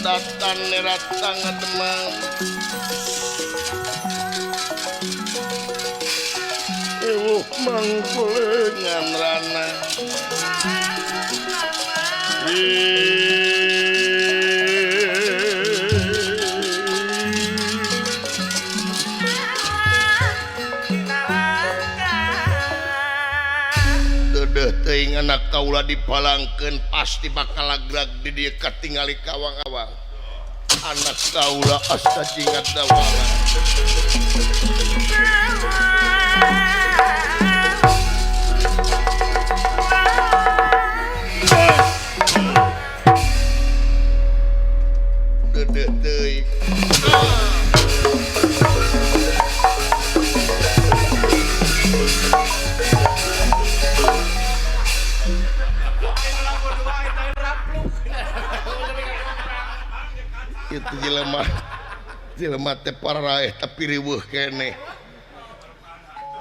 Datan neratang demam Ewuh mangkulengan rana Dedeh teuing anak kaula dipalangkeun pasti bakal lagrag di dieu katingali kawang-awang. Anak kaula asta jingat dawala. Dedeh teuing. Itu jelema jelema teh paraeh tapi riweuh keneh.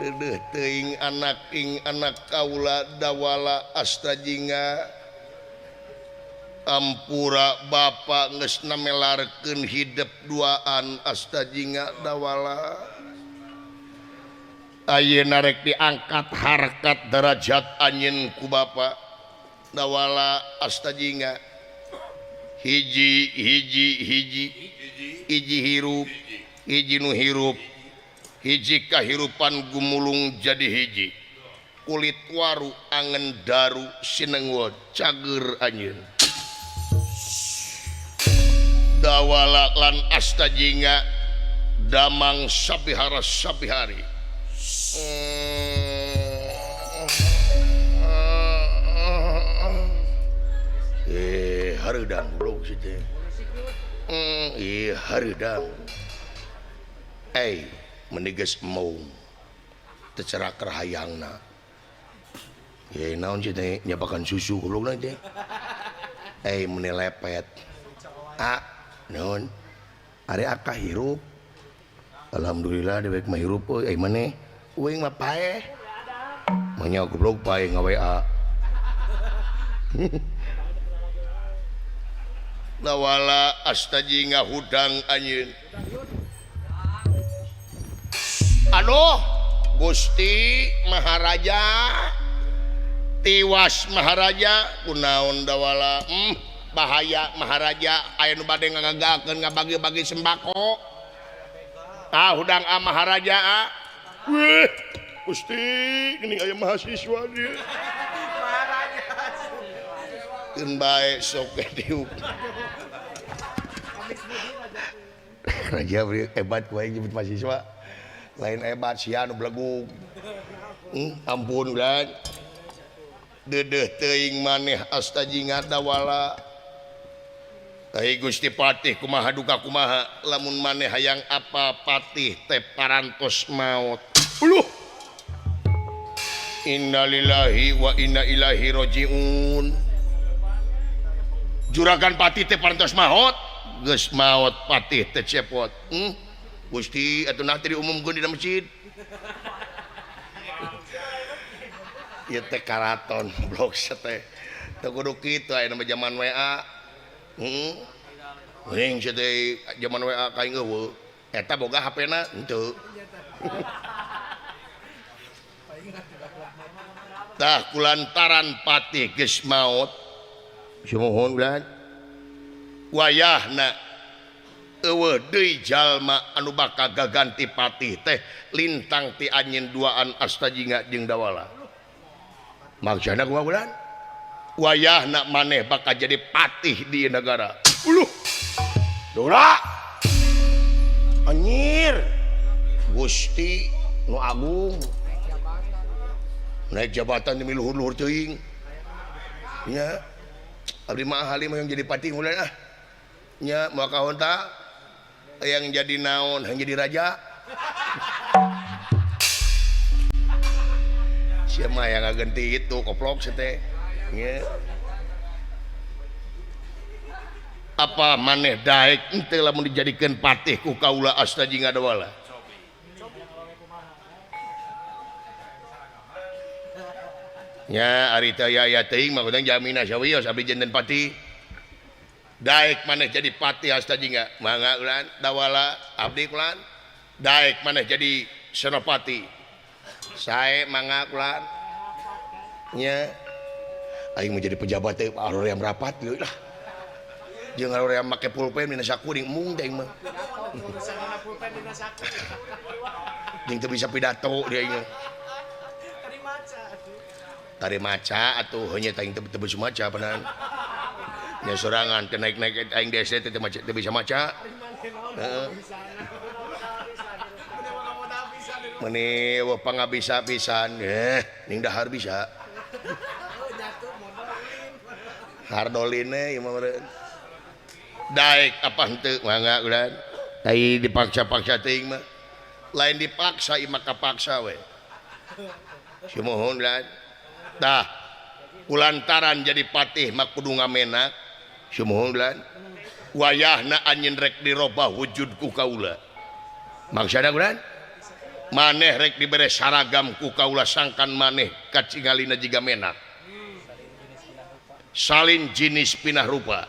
Dedeh teuing anak ing anak kaula dawala asta jingga. Ampura bapa geus namelarkeun hidep duaan asta jingga dawala. Ayeuna rek diangkat harkat derajat anjeun ku bapa dawala asta jingga. Hiji hiji hiji hiji hirup hiji nu hirup hiji kahirupan gumulung jadi hiji kulit waru angen daru sinengwo cager anjeun dawala lan asta jingga damang sabihara sabihari. Hareudang goblok si teh. Ih hareudang. Meni geus embung. Teu cerak rahayangna. Ye naon si teh nyabakan susu goblokna teh. Meni lepet. Ah, naon? Ari akah hirup. Alhamdulillah dewek mah hirup euy maneh. Uing mah paeh. Manya goblok paeh nga-WA. Dawala asta jingga hudang anjeun. Aduh, Gusti Maharaja. Tiwas Maharaja kunaon dawala? Bahaya Maharaja aya nu bade ngagagalkeun ngabagi-bagi sembako. Ah hudang ah Maharaja ah. Wih, Gusti geuning aya mahasiswa dieu. Keun bae sok diuk. Raja hebat ku aing nyebut mahasiswa. Lain hebat sia nu belegug. Ampun ulah. Dedeh teuing maneh asta jingga dawala. Ai Gusti Patih kumaha duka kumaha lamun maneh hayang apa patih teh parantos maot. Uluh. Innalillahi wa inna ilaihi rajiun. Juragan patih teh parantos maot, geus maot patih teh cepot. Gusti atuh nah teh diumumkeun dina masjid. Ieu teh karaton blok teh. Teu kudu kitu aya nama zaman WA. Heuing sia teh zaman WA ka aing eueuh. Eta boga HP-na henteu. Tah kulantaran patih geus maot. Sumuhun ulah. Wayahna eueuh deui jalma anu bakal gaganti patih teh lintang ti anjeun duaan asta jingga jeung dawala. Maksana kumaha ulah? Wayahna maneh bakal jadi patih di negara. Uluh. Dora. Anjir. Gusti nu agung. Naik jabatan demi luhur-luhur teuing. Nya. Abdi mah ahli mah yang jadi patih ulah ah. Nya moal kahonta yang jadi naon, yang jadi raja. Siapa yang ngagenti itu koplok sih teh. Nya. Apa maneh daek henteu lamun dijadikeun patih ku kaula asta jingga dawala. Nya ari teh aya teuing mah urang jamina sawios abdi janten patih. Daek maneh jadi patih hasta jingga mangga ulan dawala abdi kulan. Daek maneh jadi senopati sae mangga kulan. Nya aing mau jadi pejabat teh aroream rapat leuh lah. Jeung aroream make pulpen dina saku ning mung teh aing mah. Jeung teu bisa pidato dia aing. Tari maca atuh heunya teh aing teu bisa maca panan. Nya sorangan teu naik-naik aing di SD teh teu bisa maca. Heeh. Meuni eueuh pangabisa pisan ning dahar bisa. Hardoline ieu mah meureun. Daek apa henteu mangga ulan. Tai dipaksa-paksa teuing mah. Lain dipaksa ieu mah kapaksa we. Sumuhun ulan. Tah kulantaran jadi patih mah kudu ngamenak. Sumuhun ulan. Wayahna anjeun rek dirobah wujud ku kaula. Maksana ulan? Maneh rek dibere saragam ku kaula sangkan maneh kacingalina jiga menak. Salin jinis pinah rupa.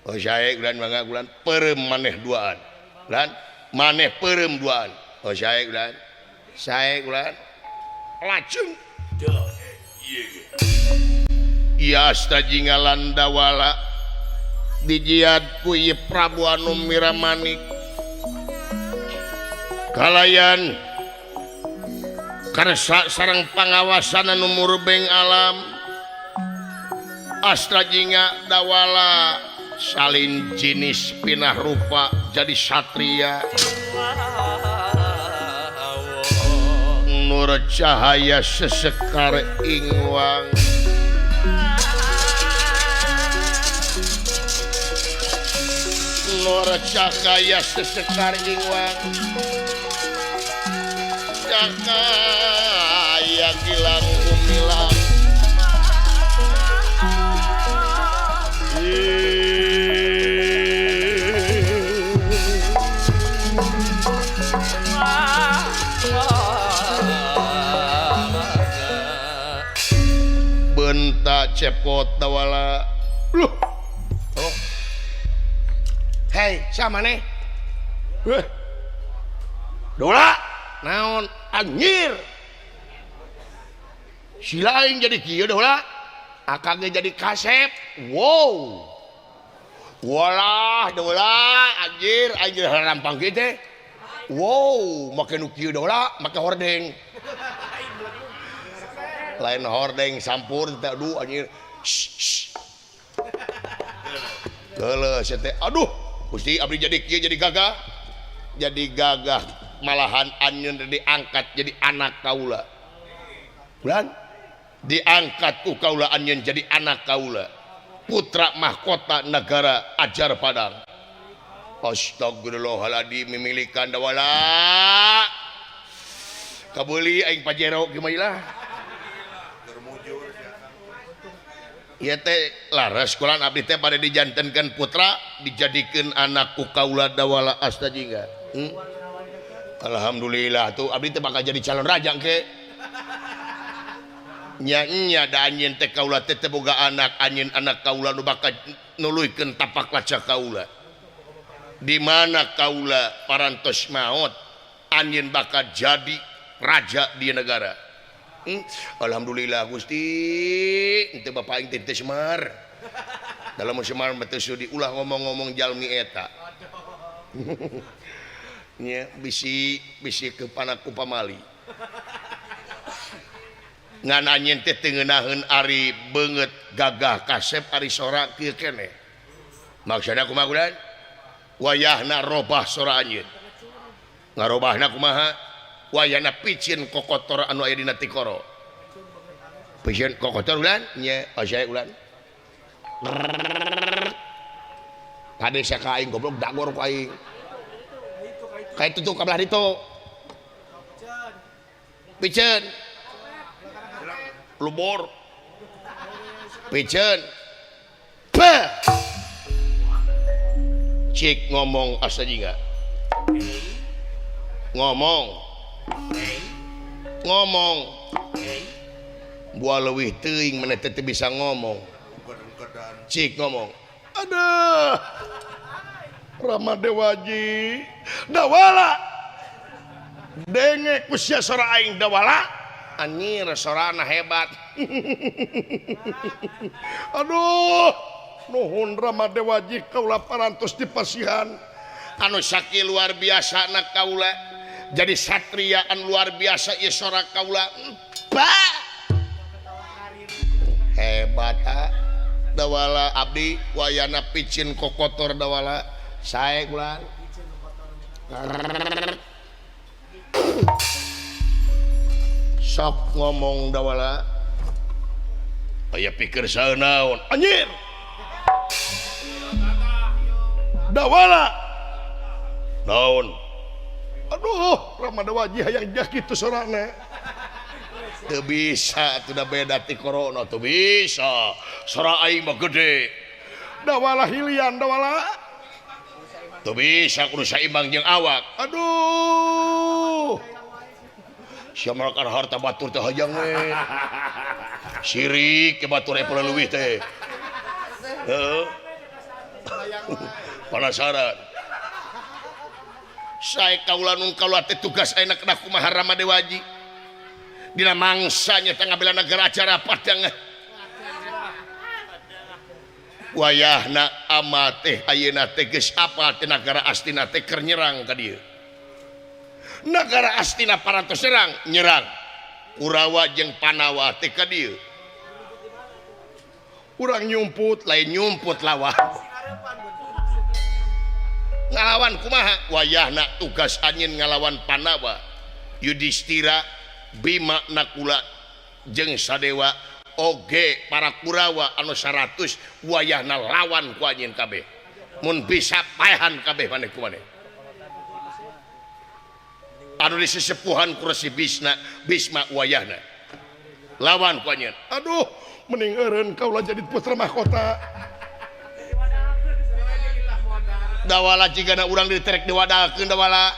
Oh sae ulan mangga ulan peureum maneh duaan. Ulan maneh peureum duaan. Oh sae ulan. Sae ulan. Lajeng. Iya asta jinggalan dawala dijiad ku ieu Prabu anu Miramanik. Kalayan karsa sareng pangawasan anu murbeng alam. Astra jingga dawala salin jinis pinah rupa jadi satria. Nur cahaya sesekar ingwang. Nur cahaya sesekar ingwang. Cahaya gilang gumilang. Bentak cepot dawala. Loh. Oh. Hei, sama nih. Weh. Dola, naon anjir. Sila aing jadi kieu dola. Akang ge jadi kasep. Wow. Walah dola anjir, anjir rampang kieu teh. Wow, make nu kieu dola, make hordeng. Lain hordeng sampur teh aduh anjir. Geuleuh sia teh. Aduh, Gusti abdi jadi kieu jadi gagah. Jadi gagah malahan anjeun diangkat jadi anak kaula. Bulan diangkat ku kaula anjeun jadi anak kaula. Putra mahkota negara Ajar Padang. Astagfirullahaladzim mimilikan dawala. Kabeuli aing Pajero kieu lah. Ieu teh laras kulan abdi teh bade dijantenkeun putra dijadikeun anak ku kaula dawala asta jingga. Alhamdulillah tuh abdi teh bakal jadi calon raja engke. Nya nya da anjeun teh kaula teh teu boga anak, anjeun anak kaula nu bakal nuluykeun tapak laca kaula. Di mana kaula parantos maot, anjeun bakal jadi raja di negara. Alhamdulillah Gusti, henteu bapa aing teh teu Semar. Dalam Semar mah teu sudi ulah ngomong-ngomong jalmi eta. Nya bisi bisi kepana ku pamali. Ngan anjeun teh teu ngeunaheun ari beungeut gagah kasep ari sora kieu keneh. Maksudna kumaha kudan? Wayahna robah sora anjeun. Ngarobahna kumaha? Wayahna picin kokotor anu aya dina tikoro. Picin kokotor ulan? Nya, osai ulan. Kade sia ka aing goblok dagor ku aing. Ka itu tuh ka belah ditu. Piceun. Lubur. Piceun. Bah. Cik ngomong asa jingga. Ngomong. Ngomong. Buah leuwih teuing maneh teh teu bisa ngomong. Cik ngomong. Aduh Rama Dewaji Dawala denge ku sia sora aing Dawala anjir sorana hebat. Aduh nuhun Rama Dewaji kaula parantos dipasihan anu saki luar biasa na kaula jadi satria anu luar biasa ieu sora kaula. Bah hebat ah. Dawala abdi wayana picin kokotor Dawala sae ulah sok ngomong Dawala aya pikir saeunaon anjir Dawala naon aduh Rama Dewaji hayang jah kitu sorana teu bisa atuh da beda ti corona teu bisa sora aing mah gede Dawala hilian Dawala teu bisa kudu saimbang jeung awak aduh sia mah harta batur teh hayang we sirik ke batur e leuwih teh heuh penasaran sae kaula nun kaula teh tugas ayeuna kedah kumaha Rama Dewaji dina mangsanya teh ngabela negara acara padang wayahna ama teh ayeuna teh geus apal teh nagara Astina teh keur nyerang ka dieu nagara Astina parantos nyerang nyerang Kurawa jeung Pandawa teh ka dieu urang nyumput lain nyumput lawan ngalawan kumaha wayahna tugas anjeun ngalawan Pandawa Yudhistira Bima Nakula jeung Sadewa oge para Kurawa anu 100 wayahna lawan ku anjeun kabeh mun bisa paehan kabeh maneh ku maneh anu disesepuhan ku Resi Bisna Bisma wayahna lawan ku anjeun aduh mending eureun kaula jadi putra mahkota Dawala jigana urang diterek diwadalkeun Dawala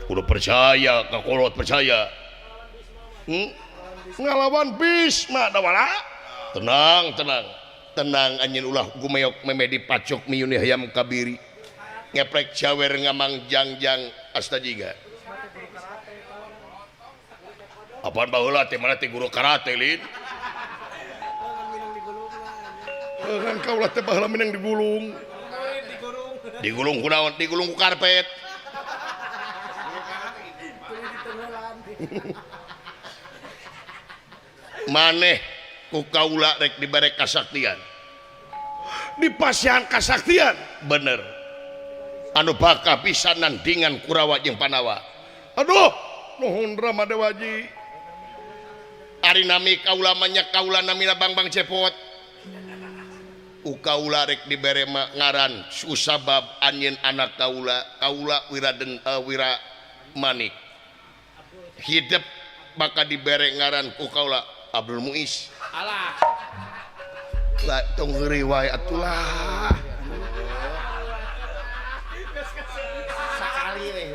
kudu percaya ka kolot percaya ngalawan Bisma Dawala tenang tenang tenang anjeun ulah gumeok meme dipacok miyuni hayam kabiri ngeprek jawer ngamang jangjang asta jiga apaan baheula teh mana teh guru karate lin kan kaula teh baheula minang digulung digulung ku naon digulung ku karpet maneh ku kaula rek dibere kasaktian dipasihan kasaktian bener anu bakal bisa nandingan Kurawa jeung Pandawa aduh nuhun Rama Dewaji ari nami kaula mah nya kaula namina Bangbang Cepot kaula rek dibere ngaran usabab anjeun anak kaula kaula Wiraden Wira Manik hidup bakal dibere ngaran ku kaula Abdul Muis alah lah tong heureuy wae atulah sakali we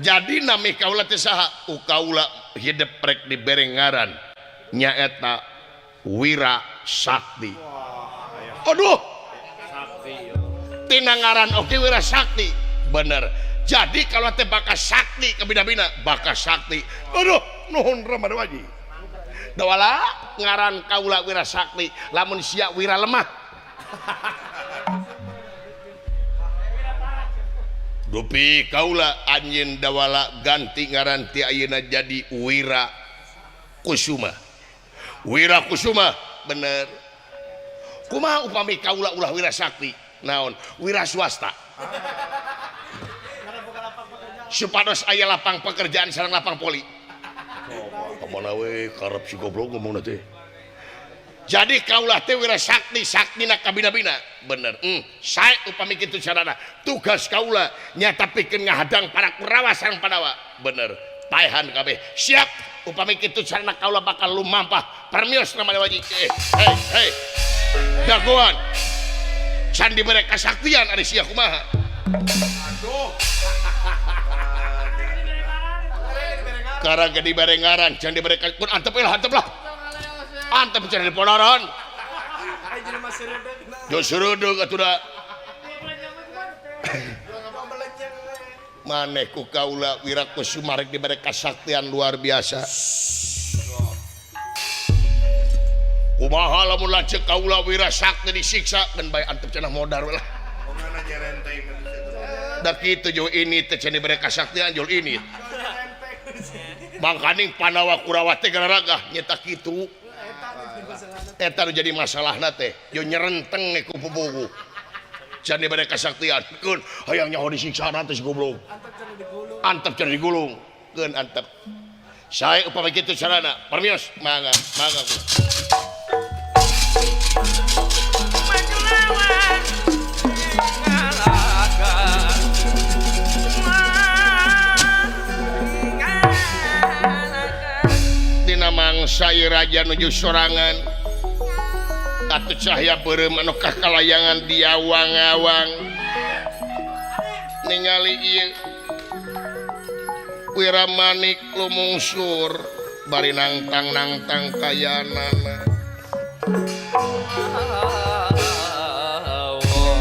jadi nami kaula teh saha kaula hidup rek dibere ngaran nyaeta Wira Sakti aduh tina ngaran oge Wira Sakti bener jadi kalau teh bakal sakti kabina-bina bakal sakti aduh nuhun Rama Dewaji Dawala ngaran kaula Wira Sakti lamun sia Wira lemah dupi kaula anjeun Dawala ganti ngaran ti ayeuna jadi Wira Kusuma Wira Kusuma bener kumaha upami kaula ulah Wira Sakti naon Wira swasta supados aya lapang pekerjaan sareng lapang poli kamana we karep si goblok ngomongna teh jadi kaulah teh Wira Sakti saktina kabina-bina bener sae upami kitu carana tugas kaula nyata pikeun ngahadang para Kurawa sareng Pandawa bener paehan kabeh siap upami kitu carana kaula bakal lumampah permios Rama Dewaji hei hei dagoan can dibere kasaktian ari sia kumaha aduh Karang ge dibere ngaran can dibere pun antep lah antep lah. Antep can diponoron. Jo surudeug atuh da. Maneh ku kaula Wirakusuma rek dibere kasaktian luar biasa. Kumaha lamun lanceuk kaula Wira sakti disiksa keun bae antep cenah modar we lah. Da kitu jo ini teh cenah dibere kasaktian jol ini. Mangkaning Pandawa Kurawa teh gararagah nyeta kitu. Eta nu jadi masalahna teh jo nyerenteng ku pupugu. Can dibere kasaktian keun hayang nyaho disiksa teh si goblok. Antep cenah digulung. Keun antep. Sae upami kitu carana. Permios mangga mangga. Dina mangsa raja nuju sorangan atuh cahya beureum anu kakalayangan diawang-awang ningali ieu Wiramanik lumungsur bari nangtang-nangtang kayanana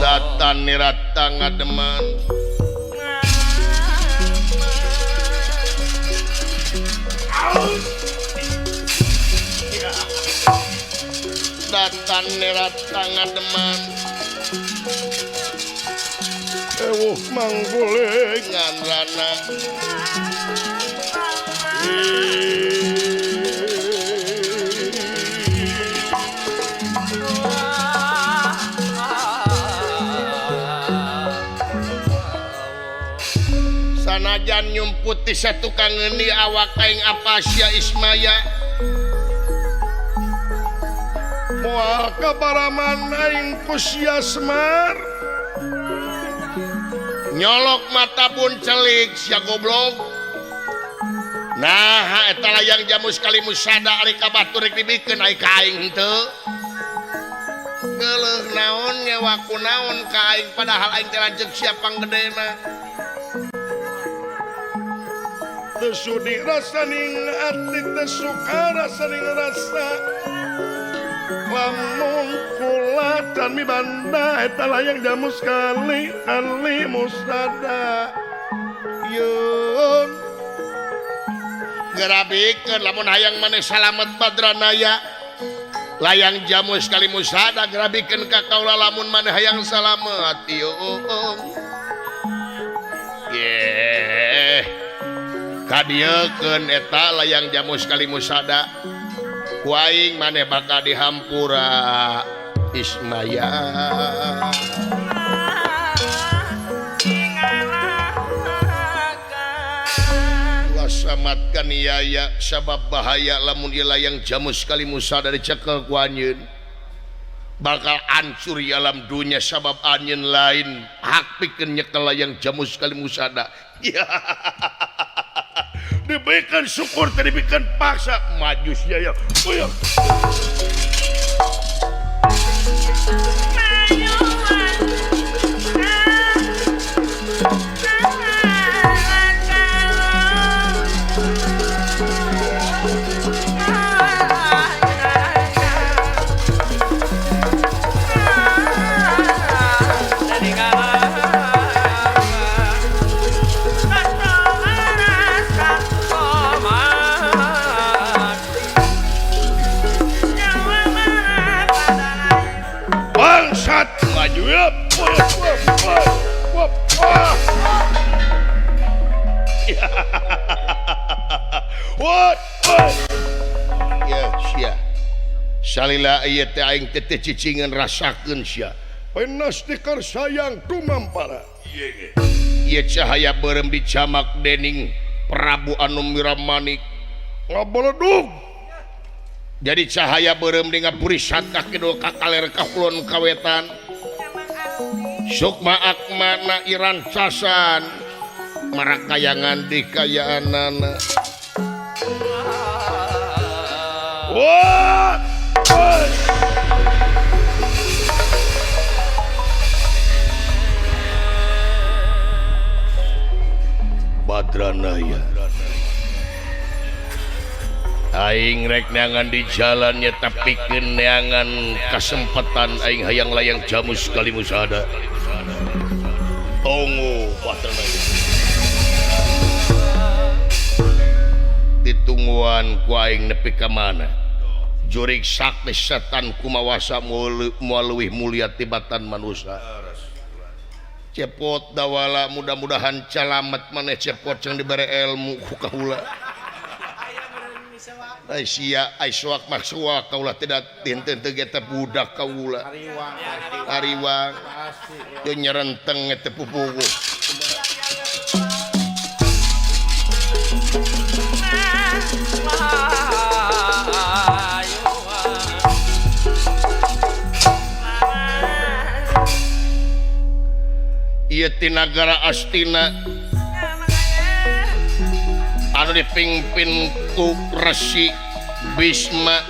datan nirata ngademan datan nirata ngademan ewuh manggulengan rana sanajan nyumput ti satukang ngeuni awak aing apa sia Ismaya moal kabaraman aing ku sia Semar nyolok mata pun celik sia goblok. Nah eta layang jamu sekali musada ari ka batur rek dibikeun ai ka aing henteu geuleuh naon ngewa ku naon ka aing padahal aing teh lanceuk sia panggedena. Teu sudi rasaning ati teu suka rasaning rasa lamun kula can mibanda eta layang jamu sekali kali musada yeun gerabikeun lamun hayang maneh salamet Badranaya layang jamu sekali musada gerabikeun ka kaula lamun maneh hayang salamet yeun ye kadieukeun eta layang jamu sekali musada ku aing maneh bakal dihampura Ismaya. Samatkan yaya sabab bahaya lamun ieu layang jamu sekali musada dicekel ku anjeun bakal hancur di alam dunya sabab anjeun lain hak pikeun nyekel layang jamu sekali musada. Diberikan syukur tadi diberikan paksa maju sia ya. What? Ya sia. Salila ieu teh aing teh teu cicingeun rasakeun sia. Penas tikar sayang tumampara. Ieu cahaya beureum dicamak dening Prabu Anu Wiramanik ngabaledug. Jadi cahaya beureum di ngapurisat ka kidul ka kaler ka kulon ka wetan. Sukma akmana iran casan marakayangan di kayaanana. What? Badranaya Aing rek neangan di jalan nya tapi neangan kesempatan aing hayang layang jamus kali musada. Tunggu bahtera. Ditungguan ku aing nepi ka mana? Jurik sakti setan kumawasa moal leuwih mulia tibatan manusia. Cepot dawala mudah-mudahan calamet maneh cepot jeung dibere ilmu ku kaula. Ai sia ai suak maksuak kaula tidak tinten teu ge teh budak kaula. Ariwang teu nyerenteng teh pupugu. Ieu ti nagara Astina anu dipingpin ku Resi Bisma.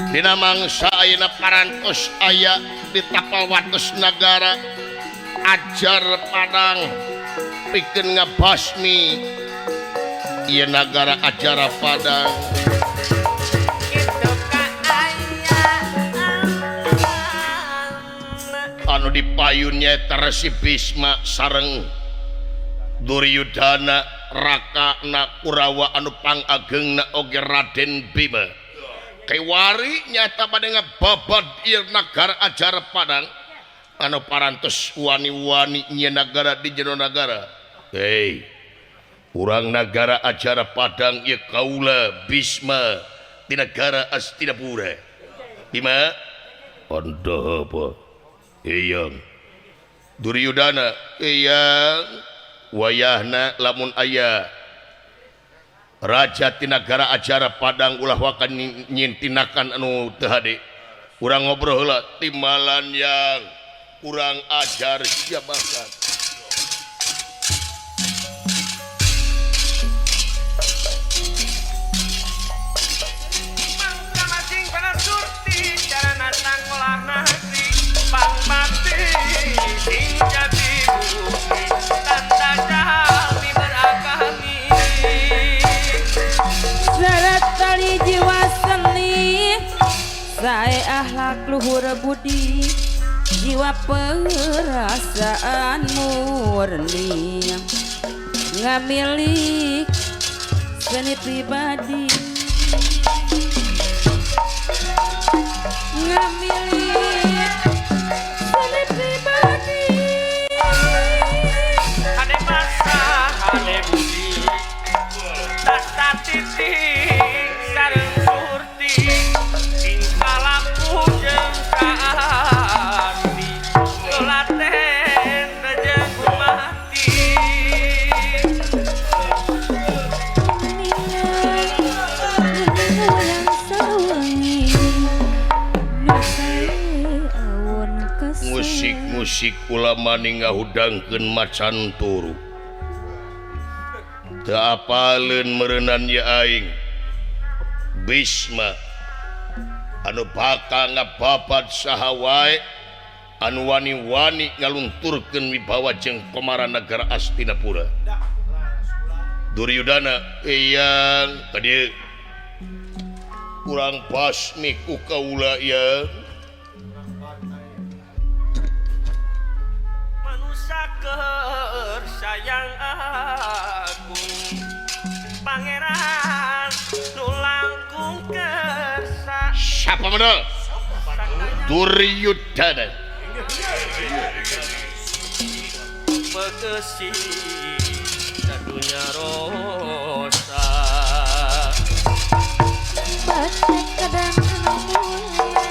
Dina mangsa ayeuna parantos aya di tapal wates nagara Ajar Padang pikeun ngabasmi ieu nagara Ajar Padang. Anu dipayun nyaeta Resi Bisma sareng Duryudana rakana Kurawa anu pangagengna oge Raden Bima. Kewari nyata bade ngababad ieu nagara Ajar Padang anu parantos wani-wani nyeun nagara di jero nagara. Hei, urang nagara Ajar Padang ieu kaula Bisma di nagara Astinapura. Bima, anda apa? Eyang Duryudana, eyang wayahna lamun aya raja ti nagara Ajar Padang ulah waka nyin tinakan anu teu hade. Urang ngobrol heula timbalan yang kurang ajar sia bangsat. Seret tali jiwa seni sae akhlak luhur budi jiwa perasaan murni ngamilik seni pribadi ngamilik seni pribadi hade masa hade budi tata titik sareng surti tingkah laku jeung kaati telaten jeung mati Musik-musik ulama ngahudangkeun macan turu. Teu apaleun meureunan ye aing Bisma anu bakal ngababat saha wae anu wani-wani ngalunturkeun wibawa jeung komaran nagara Astinapura. Duryudana, eyang ka dieu kurang basmi ku kaula ya. Manusa keur sayang aku pangeran nu langkung kersa. Siapa menang? Duryudana. Bekesi sadunya rosa baca kadang mulia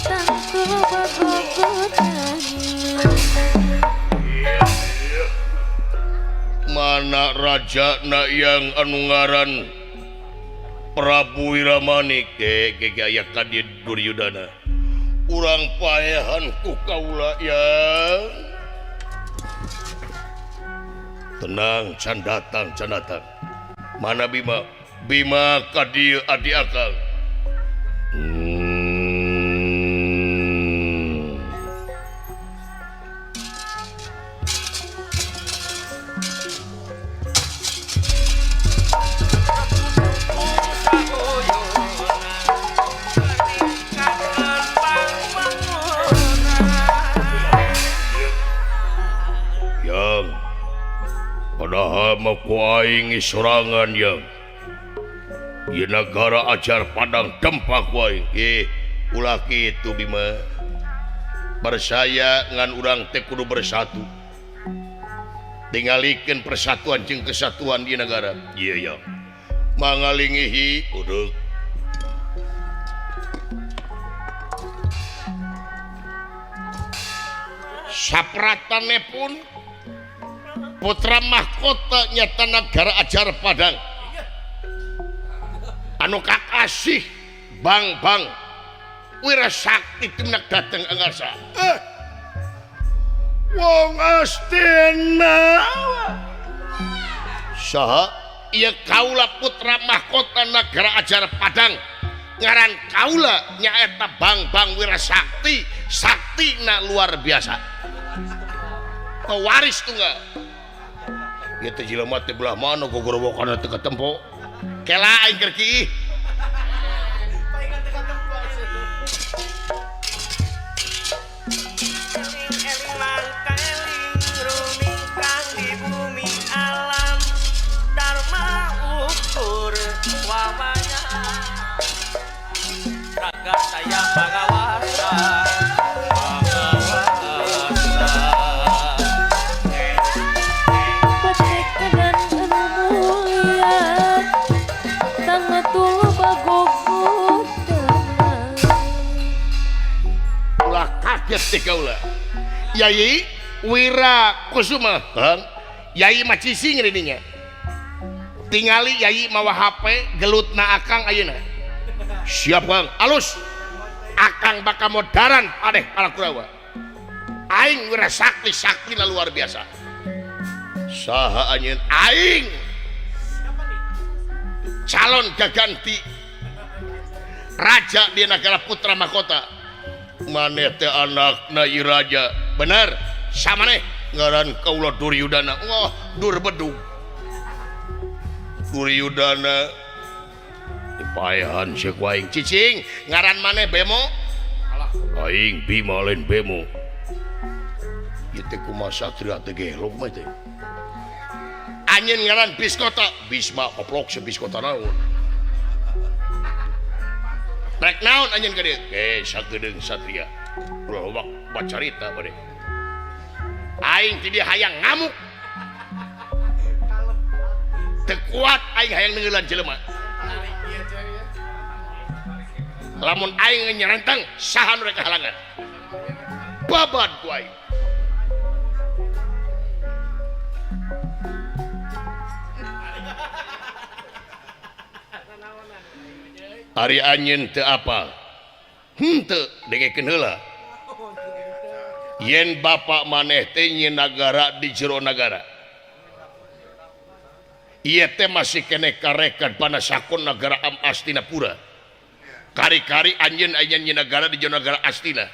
tangtu bagogotan. Mana raja na yang anu ngaran Prabu Wiramanik ge aya ka dieu Duryudana. Urang paehan ku kaula ya. Tenang, can datang, can datang. Mana Bima? Bima ka dieu adi akang. Tempo ku aing sorangan yang di negara ajar Padang tempak ku aing. Ulah kitu Bima. Percaya ngan urang teh kudu bersatu. Tingalikeun persatuan jeung kesatuan di negara. Iya ya. Mangalingihi uduk. Sapratane pun putra mahkota nyata negara ajar Padang anu kakasih bang-bang Wirasakti timnak dateng angkasa. Wong Astina saha ieu kaula putra mahkota negara ajar Padang ngaran kaula nyaeta bang-bang Wirasakti saktina luar biasa pewaris tunggal. Ieu teh jelema teh belah mana gogorowokan teu katempo. Kela aing keur kiih. Eling mangkeling ruming kang di bumi alam dharma ukur wawanya raga saya pangawasa. Kaget Yai Wira Kusuma Yai macising dinya tingali Yai mawa HP gelutna akang ayeuna siap Kang alus akang bakal modaran padeh para Kurawa aing Wira Sakti saktina luar biasa saha anjeun aing calon gaganti raja di negara putra mahkota maneh teh anakna ieu raja bener samaneh ngaran kaula Duryudana wah dur bedug Duryudana dipaehan ceuk aing cicing ngaran maneh Bemo aing Bima lain Bemo ieu teh kumaha satria teh gehlok mah teh anjeun ngaran Biskota Bisma koplok si Biskota naon rek naon anjeun ka dieu? Sakedeung satria. Ulah loba bacarita bade. Aing ti dieu hayang ngamuk. Teu kuat aing hayang neungeulan jelema. Lamun aing nyerenteng saha nu rek kahalangan? Babad ku aing. Ari anjeun teu apal henteu dengekeun heula yen bapak maneh teh nyeun nagara di jero nagara ieu teh masih keneh karekan pana sakon nagara am Astinapura kari-kari anjeun aya nyeun nagara di jero nagara Astina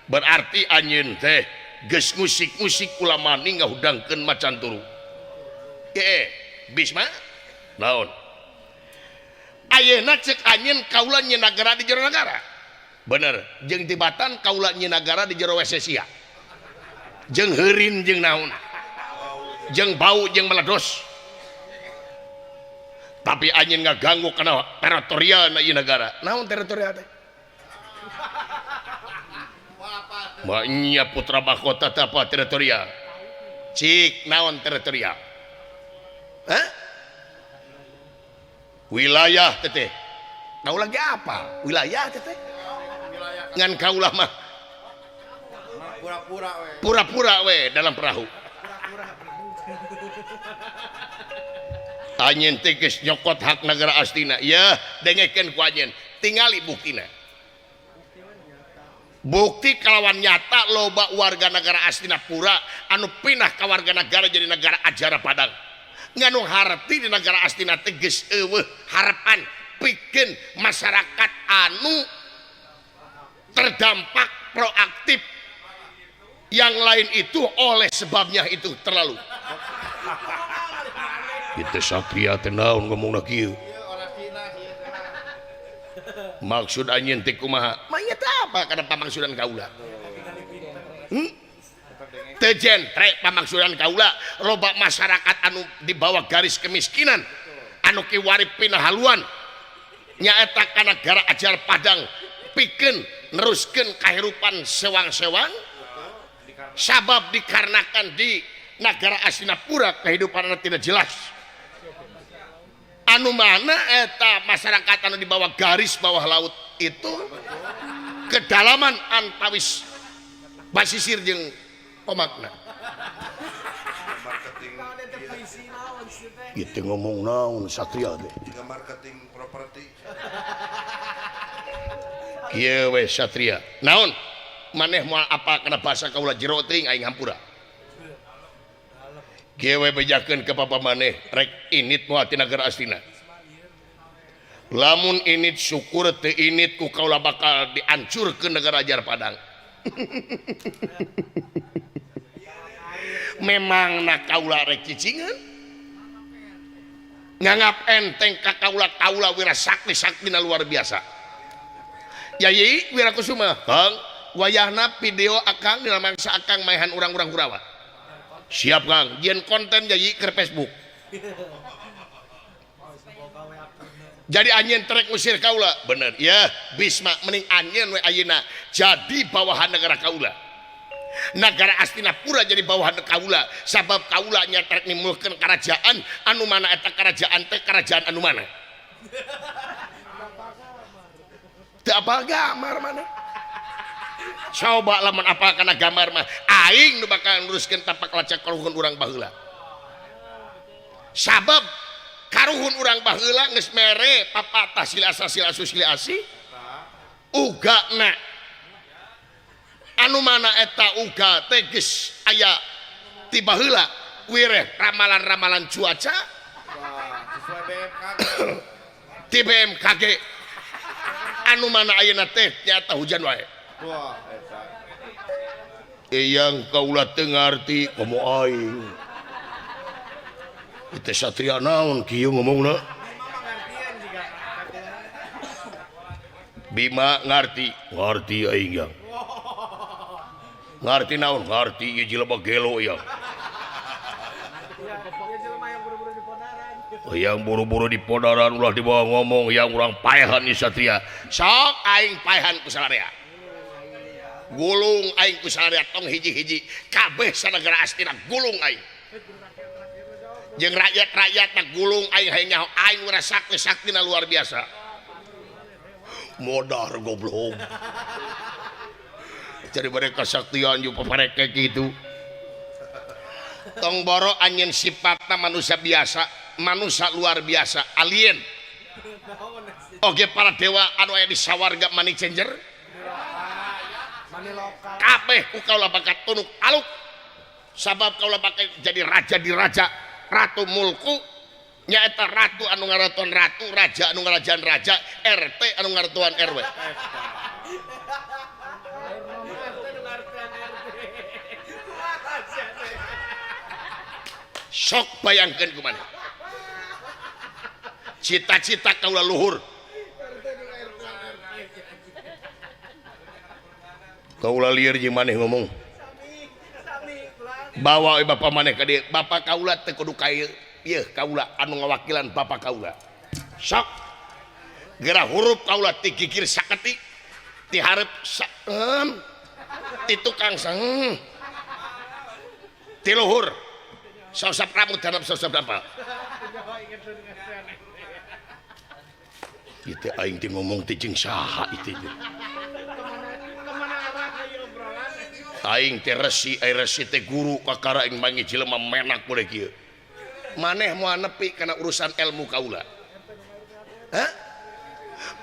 berarti anjeun teh geus ngusik-ngusik ulama ni ngahudangkeun macan turu Bisma naon ayeuna cek anjeun kaula nyeun nagara di jero nagara bener jeung tibatan kaula nyeun nagara di jero WC sia jeung heurin jeung naon jeung bau jeung meledos tapi anjeun ngaganggu kana teritorial na ieu nagara naon teritorial teh Maknya putra mahkota teh apa teritorial cik naon teritorial hah wilayah teteh kau lagi apa wilayah teteh ngan kaulah mah pura-pura we pura-pura we dalam perahu anjeun teh geus nyokot hak negara Astina ya dengekeun ku anjeun tingali buktina bukti kalawan nyata loba warga negara Astinapura anu pindah ka warga negara jadi negara Ajara Padang nganu harti di negara Astina teh geus eueuh harapan pikeun masyarakat anu terdampak proaktif yang lain itu oleh sebabnya itu terlalu itu satria teh naon ngomongna kieu maksud anjeun teh kumaha mah ieu teh apa kana pamaksudan kaula Teu jentre pamaksudan kaula loba masyarakat anu di bawah garis kemiskinan anu kiwari pinahaluan nyaeta ka nagara Ajar Padang pikeun neruskeun kahirupan sewang-sewang sabab dikarenakan di nagara Astinapura kehidupan tidak jelas anu mana eta masyarakat anu di bawah garis bawah laut itu kedalaman antawis basisir jeung pemakna gitu ngomong naon satria teh marketing properti kieu we satria naon maneh moal apa kana basa kaula jero teuing aing hampura kieu we bejakeun ka bapa maneh rek init moal ti nagara Astina lamun init syukur teu init ku kaula bakal diancurkeun negara Ajar Padang. Memang na kaula rek cicingan nganggap enteng ka kaula kaula wira sakti saktina luar biasa. Yayi Wirakusuma Kang wayahna video akang dina mangsa akang maehan urang-urang Kurawa. Siap Kang, jieun konten Yayi ke Facebook. Jadi anjeun trek ngusir kaula bener ya Bisma mending anjeun we ayeuna jadi bawahan negara kaula nagara Astinapura jadi bawahan kaula sabab kaula nya trek nimulkeun kerajaan anu mana eta kerajaan teh kerajaan anu mana teu apal gambar mana coba lamun apal kana gambar mah aing nu bakal neruskeun tapak lacak karuhun urang baheula sabab karuhun urang baheula geus mere papatah sila asa sila asu sila asih ugana anu mana eta uga teh geus aya ti baheula wireh ramalan-ramalan cuaca sesuai BMKG ti BMKG anu mana ayeuna teh nyata hujan wae. Wah eta eyang kaula teu ngarti komo aing itu satria naon kieu ngomongna Bima ngarti ngarti aing yang ngarti naon ngarti ieu jelema gelo yang yang buru-buru di podaran ulah dibawa ngomong yang urang paehan ieu satria sok aing paehan ku sararea gulung aing ku sararea tong hiji-hiji kabeh sanagara Astina gulung aing jeung rakyat-rakyat tak gulung aing hayang nyaho aing wira sakti saktina luar biasa modar goblok jadi mereka saktian jeung papareke kitu tong boro anjeun sifatna manusia biasa manusia luar biasa alien oge para dewa anu aya di sawarga money changer kabeh ku kaula bakat tunuk aluk sabab kaula bakal jadi raja di raja ratu mulku nyaeta ratu anu ngaratuan ratu raja anu ngarajaan raja RT anu ngaratuan RW sok bayangkeun kumaha cita-cita kaula luhur kaula lieur jeung maneh ngomong bawa bapak maneh ka dieu bapak kaula teu kudu ka ieu kaula anu ngawakilan bapak kaula sok geura hurup kaula ti gigir saketik ti hareup saeum ti tukang sang ti luhur sosok rambut terhadap sosok dampal itu aing teh ngomong teh jeung saha itu aing teh resi ai resi teh guru kakara aing mangi jelema menak boleh kieu maneh moal nepi kana urusan ilmu kaula hah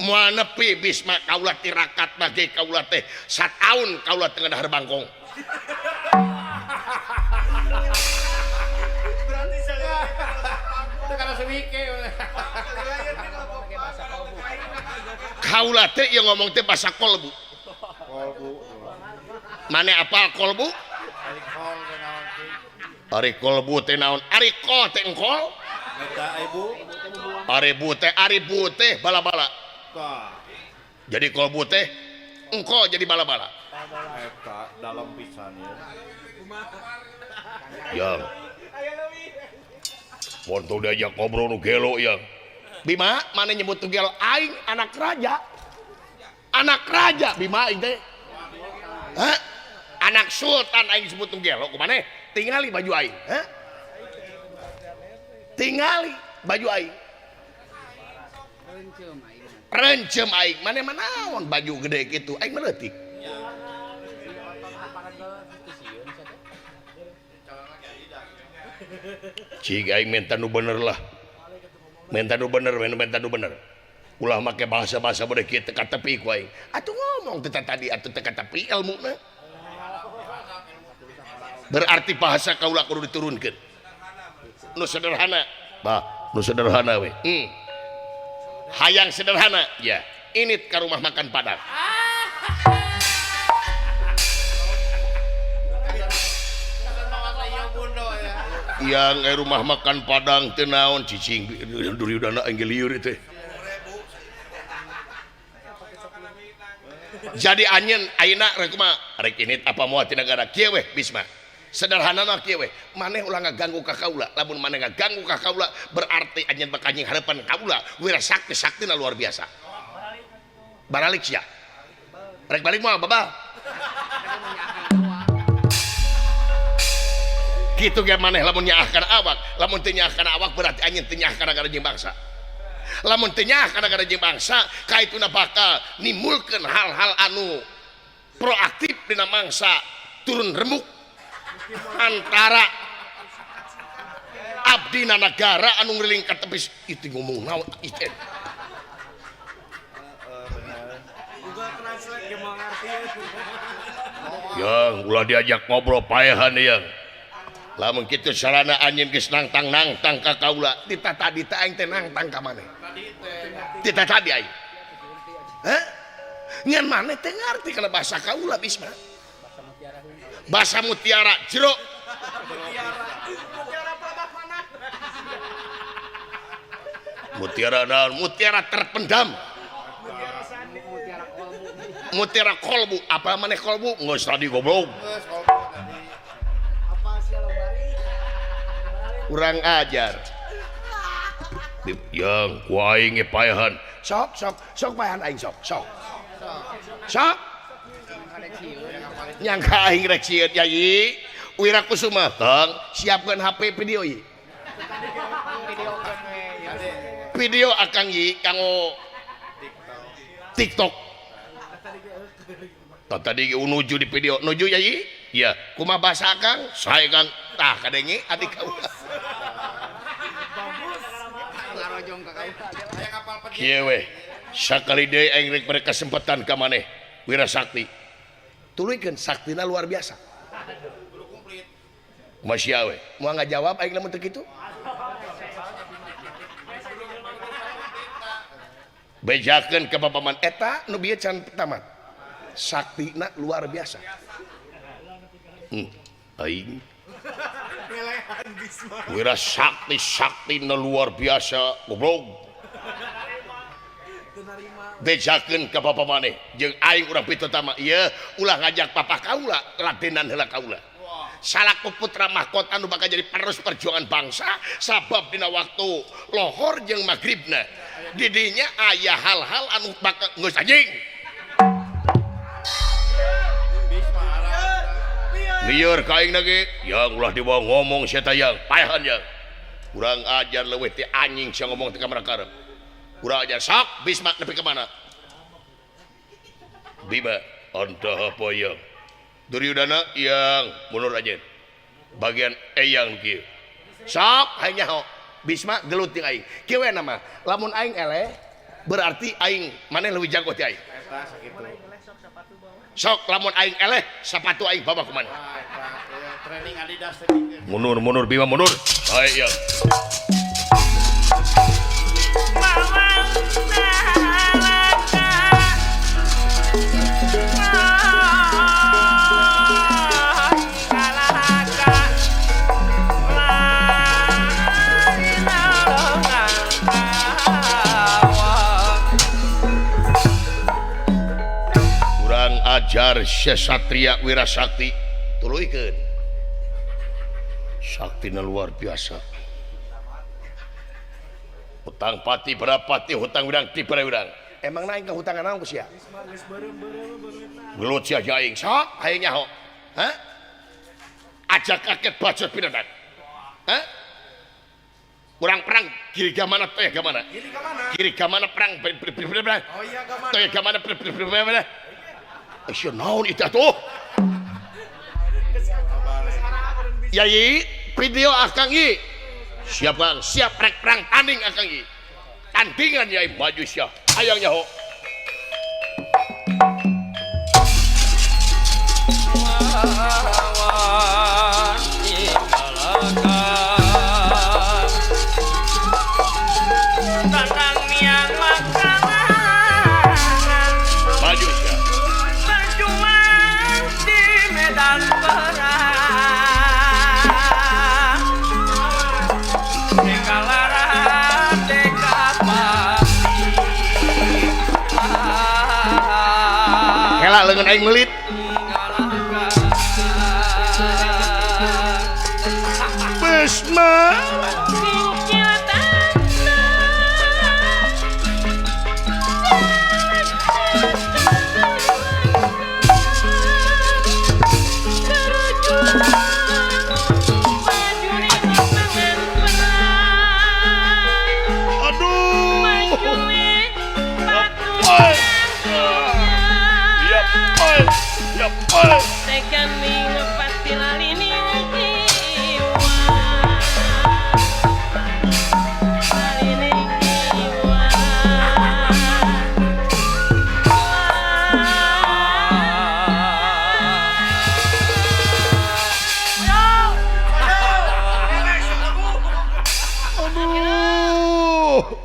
moal nepi Bisma kaula tirakat bagi kaula teh sataun kaula teu dahar bangkong berarti saya teu kana sewike kaula teh ieu ngomong teh basa kolbu kolbu mane apa kolbu ari kolbu teh naon ari kol teh engkol eta ibu ari bu teh ari bu teh bala-bala jadi kolbu teh engkol jadi bala-bala eta dalam pisan ya. Yang mun tong diajak ngobrol nu gelo yang. Bima mana nyebut tu gelo aing anak raja. Anak raja Bima aing teh. Hah? Anak sultan aing sebut tu gelo kumaneh? Tingali baju aing. Hah? Tingali baju aing. Rencem aing maneh manaon baju gede kitu aing mah leutik. Cik aing minta nu bener lah. Minta nu bener, minta nu bener. Ulah make bahasa-bahasa beureut kieu teu katepi ku aing. Atuh ngomong teh tadi atuh teu katepi elmuna. Berarti bahasa kaula kudu diturunkeun. Nu sederhana. Bah, nu sederhana we. Hayang sederhana, ya. Init ka rumah makan Padang. Yang rumah makan Padang teu naon cicing Duryudana aing lieur teh. Jadi anjeun ayeuna rek kumaha? Rek init apa moal ti nagara kieu weh Bisma. Sederhana mah kieu weh. Maneh ulah ngaganggu ka kaula. Lamun maneh ngaganggu ka kaula berarti anjeun bakal nying hareupan kaula. Wira sakti saktina luar biasa. Baralik sia. Rek balik moal babal. Kitu ge maneh lamun nyaah kana awak, lamun teu nyaah kana awak berarti anjeun teu nyaah kana jeung bangsa. Lamun teu nyaah kana jeung bangsa, kaituna bakal nimbulkeun hal-hal anu proaktif dina mangsa turun remuk antara abdina nagara anu ngriling ka tepis itu ngomong naon itu. Yang ulah diajak ngobrol paehan yang. Lamun kitu sarana anjeun geus nangtang-nangtang ka kaula, tita tadi teh aing teh nangtang ka maneh. Tita tadi aing. Hah? Ngan maneh teh ngarti kana bahasa kaula Bisma. Bahasa mutiara jero. Mutiara naon? Mutiara terpendam. Mutiara kolbu. Apa maneh kolbu? Geus tadi goblok. Kurang ajar. Yang ku aing ge paehan. Sok sok sok paehan aing sok sok. Sok. Nyangka aing rek sieun Yai. Wirakusuma tong siapkeun HP video ieu. Video akang ieu kanggo TikTok. Tah tadi nuju di video nuju Yai. Iya, kumaha bahasa akang? Sae Kang. Tah kadenge adik kaula. Kieu we, sakali deui aing rek bere kesempatan ka maneh Wira Sakti. Tuluykeun saktina luar biasa. Masya we, moal ngajawab aing lamun teu kitu. Bejakeun ka papaman eta nu bieu can tamat. Saktina luar biasa. Aing Wira Sakti saktina luar biasa goblok. Bejakeun ka papa maneh jeung aing urang pitutama ieu ulah ngajak papa kaula ladenan heula kaula. Salaku putra mahkota anu bakal jadi penerus perjuangan bangsa sabab dina waktu lohor jeung magribna didinya aya hal-hal anu bakal geus anjing. Lieur ka aing lagi yang ulah dibawa ngomong sia teh yang paehan yang urang ajar leuwih ti anjing sia ngomong teh ka mana karep. Urang ajar sok Bisma nepi ka mana Bima anta apa yang Duryudana yang mundur aja bagian eyang kieu sok hayang nyaho Bisma gelut jeung aing kieu we nama lamun aing eleh berarti aing maneh leuwih jago ti aing Eta sakitu. Sok lamun aing eleh sepatu aing bawa ku maneh. Training Adidas teh. Mundur mundur Bima mundur. Baik ya. Ajar Satria Wirasakti tuluykeun. Saktina luar biasa. Hutang pati berapati hutang wirang ti wirang. Emang naik ke hutangan naon ku sia? Gelut sia aing sok hayang nyaho. Hah? Ajak kaget bacot pinadan. Hah? Kurang perang kiri ka mana teh ka mana? Kiri ka mana? Kiri ka mana perang? Oh iya ka mana? Teh ka mana? Sia naon itu atuh? Yai, video akang i. Siap Kang, siap rek perang tanding akang i. Tandingan yai maju sia. Hayang nyaho. Maju sia. Berjuang di medan perang. Hela leungeun aing meulit. Bisma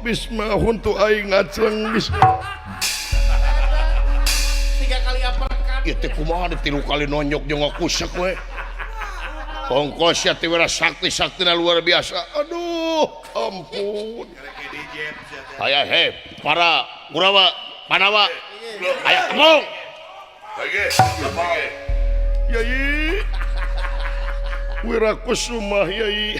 Bisma huntu aing ngaceng Bisma. 3 kali uppercut. Ieu teh kumaha 3 kali nonyok jeung ngakusek we. Ongkos sia teh wera sakti-saktina luar biasa. Aduh, ampun. Aya he, para Kurawa, Pandawa. Aya kemong. Yai. Wirakusumah yai.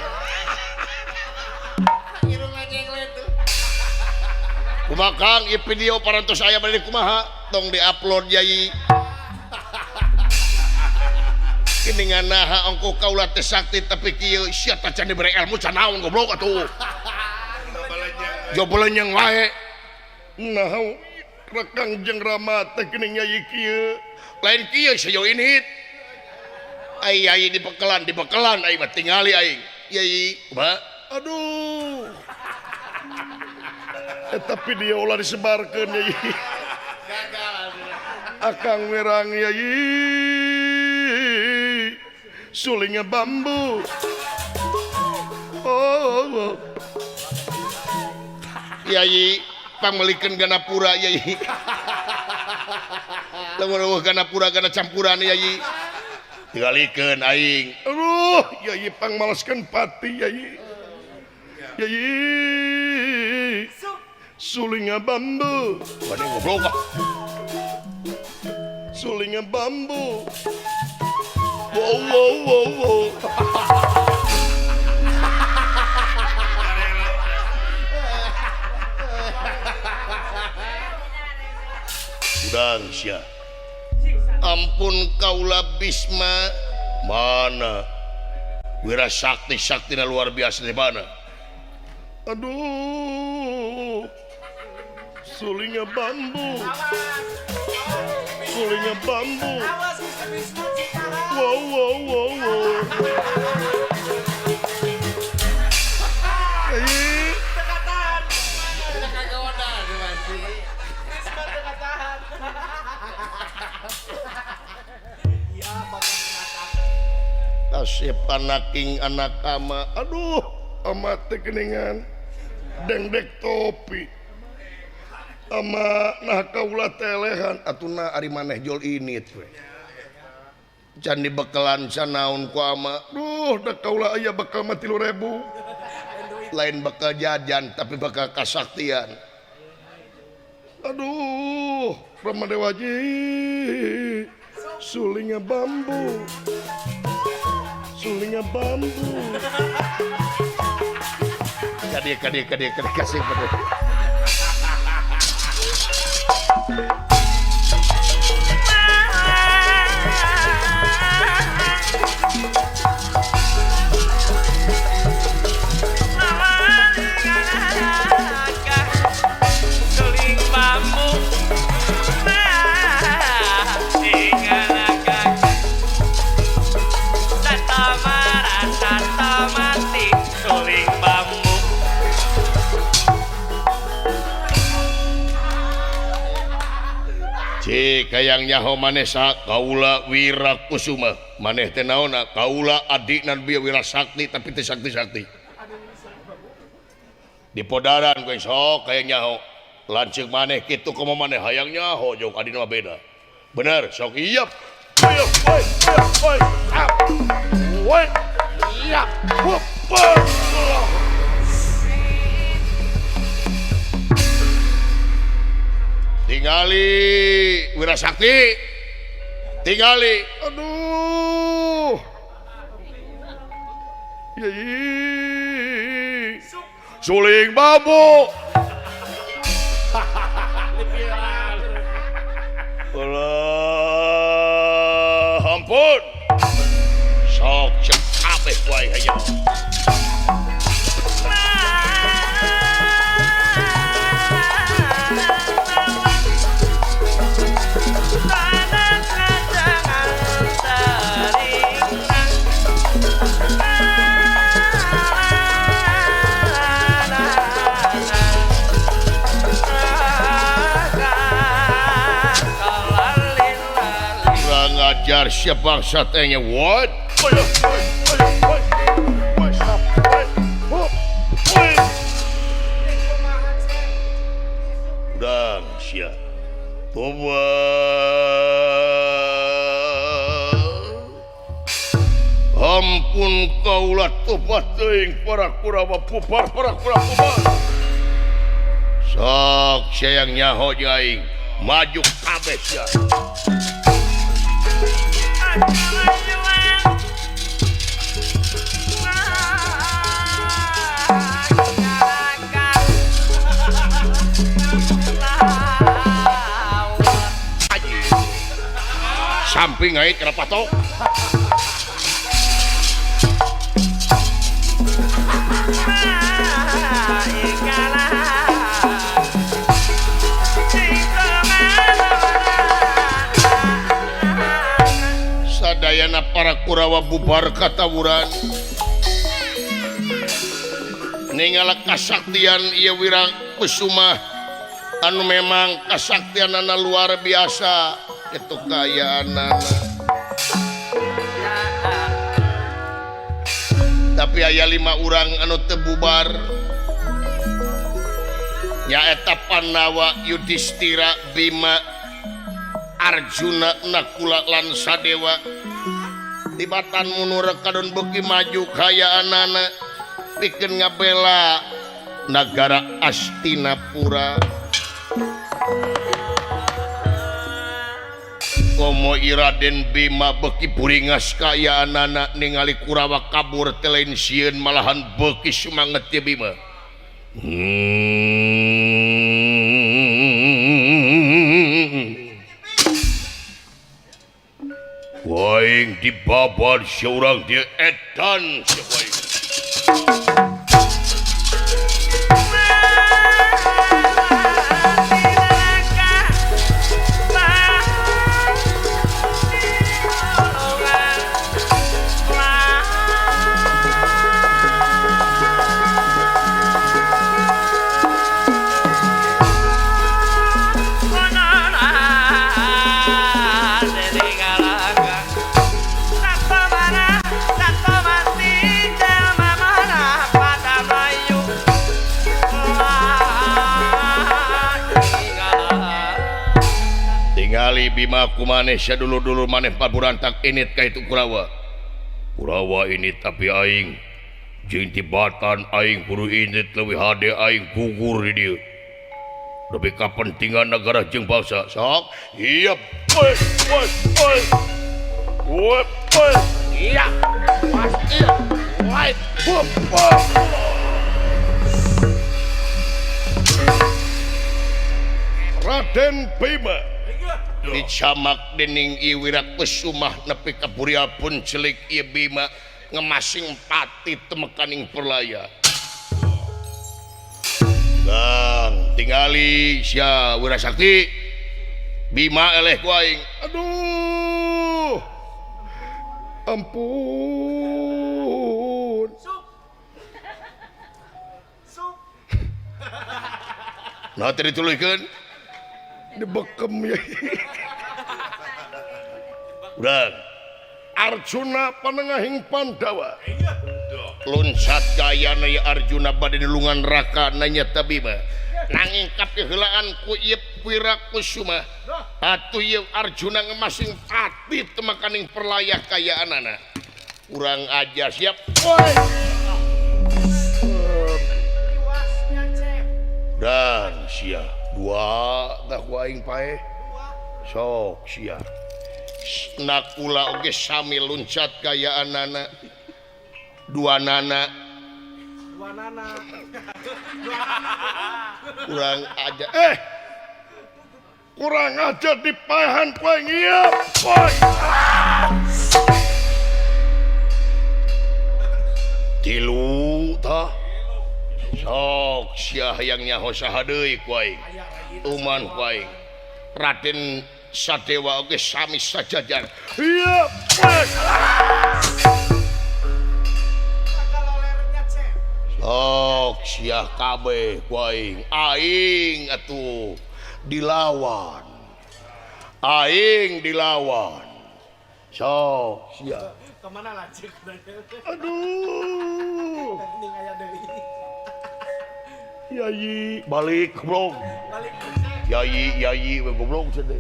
Kumaha Kang ieu video parantos aya bade kumaha tong diupload yai. Geuningan naha ongkoh kaula teh sakti tapi kieu sia teh can dibere ilmu can naon goblok atuh. Jobelenyeng wae. Naha rekang jeung Rama teh geuning yai kieu. Lain kieu sayo init. Ai yai dibekelan aing mah tingali aing. Yai kumaha? Aduh. Tapi dia ulah disebarkan yai. Akang werang yai. Sulingnya bambu. Oh, oh. Yai pangmelikeun Ganapura yai. Lamun eueuh Ganapura gana campuran yai. Tingalikeun aing. Aduh, yai pangmaleskeun pati yai. Yai. Sulinga bambu. Bade goblok ah. Sulinga bambu. Wow wow wow wow. Udang sia. Ampun kaula Bisma. Mana? Wira sakti-saktina luar biasa di mana? Aduh. Sulinga bambu. Sulinga bambu. Wow wow wow wow. Kasih panaking anak ama. Aduh, ama teh geuningan. Dengdek topi. Ama nah kaula telehan atuna ari maneh jol init we. Can dibekelan sanaon ku ama. Duh, da kaula aya bekal mah 3.000. Lain bekal jajan tapi bekal kasaktian. Aduh, Rama Dewaji. Sulinga bambu. Suling bambu. Kade kade kade kade kasih pada. Suling bambu. Mati suling bambu. Cik hayang nyaho maneh saha kaula Wirakusuma. Maneh teh naonna kaula adikna bieu Wirasakti tapi teu sakti-sakti. Di podaran kowe sok hayang nyaho. Lanceuk maneh kitu komo maneh hayang nyaho jeung adina mah beda. Bener sok ieup. Ieup oi oi ap. Woi. Iya. Tingali Wirasakti. Tingali. Aduh. Yei. Suling bambu. Allah, ampun. Sok cek kabeh wae hayang. Ngajar siap bangsa tehnya what? Udang sia. Toba. Ampun kaulah tobat teuing para Kurawa pubar para Kurawa pubar. Sok sayang nyaho jeung aing maju kabeh sia. Samping aing kena patok. Sadayana para Kurawa bubar katawuran. Ningala kasaktian ieu Wirakusuma anu memang kasaktianana luar biasa itu kaayaanana. Tapi aya 5 urang anu teu bubar. Nyaeta Pandawa, Yudhistira, Bima, Arjuna, Nakula lan Sadewa. Tibatan munur kadon beuki maju kayaanana pikeun ngabela nagara Astinapura. Komo Iraden Bima beuki buringas kayaanana ningali Kurawa kabur teh lain sieun malahan beuki sumanget ye Bima. Waing dibabar seorang dia edan siapa. Bima kumaneh sia dulu-dulu maneh paburantak init ka itu Kurawa. Kurawa ini tapi aing jeung tibatan aing kudu init leuwih hade aing gugur di dieu. Demi kapentingan negara jeung bangsa. Sok, ieu woi woi woi. Woi woi. Iya. Pasti. Wait. Boom. Boom. Raden Bima dicamak dening Ieu Wirakusuma nepi ka burial pun celik Ieu Bima ngemasing pati temekaning perlaya. Bang, tingali sia Wirasakti Bima eleh ku aing. Aduh. Ampun. Sup. Nah teu dituluykeun. Dibekem ya. Urang Arjuna panengahing Pandawa. Loncat gayana ya Arjuna bade nulungan raka nanya Bima. Nanging kapiheulaan ku ieu Wirakusuma. Atuh ieu Arjuna ngemasing pati temakaning perlayah kayaanana. Urang aja siap. Woi. Dan sia dua tah ku aing paeh. Sok sia. Nakula oge sami luncat kayaanana. Dua nana. Dua nana. Kurang aja. Kurang aja dipaehan ku aing ieu. Woi. Tilu tah. Sok sia hayang nyaho saha deui ku aing. Uman ku aing. Raden Sadewa oge sami sajajar. Iya, sok sia kabeh ku aing. Aing atuh dilawan. Aing dilawan. Sok sia. Kemana lanjut? Aduh. Yayi balik goblok. Balik. Yayi yayi goblok sedih.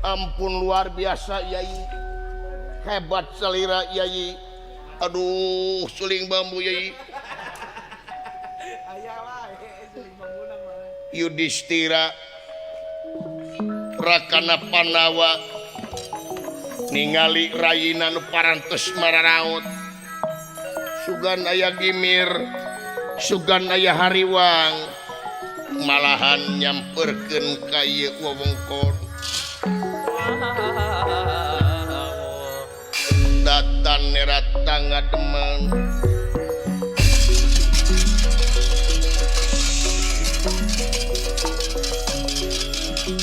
Ampun luar biasa Yayi. Hebat selira Yayi. Aduh, suling bambu Yayi. Aya wae suling bambu mah. Yudhistira Rakana Pandawa ningali rayina nu parantos mararaot. Sugan aya gimir, sugan aya hariwang, malahan nyamperkeun ka ieu wewengkon. Datan nerata ngademen.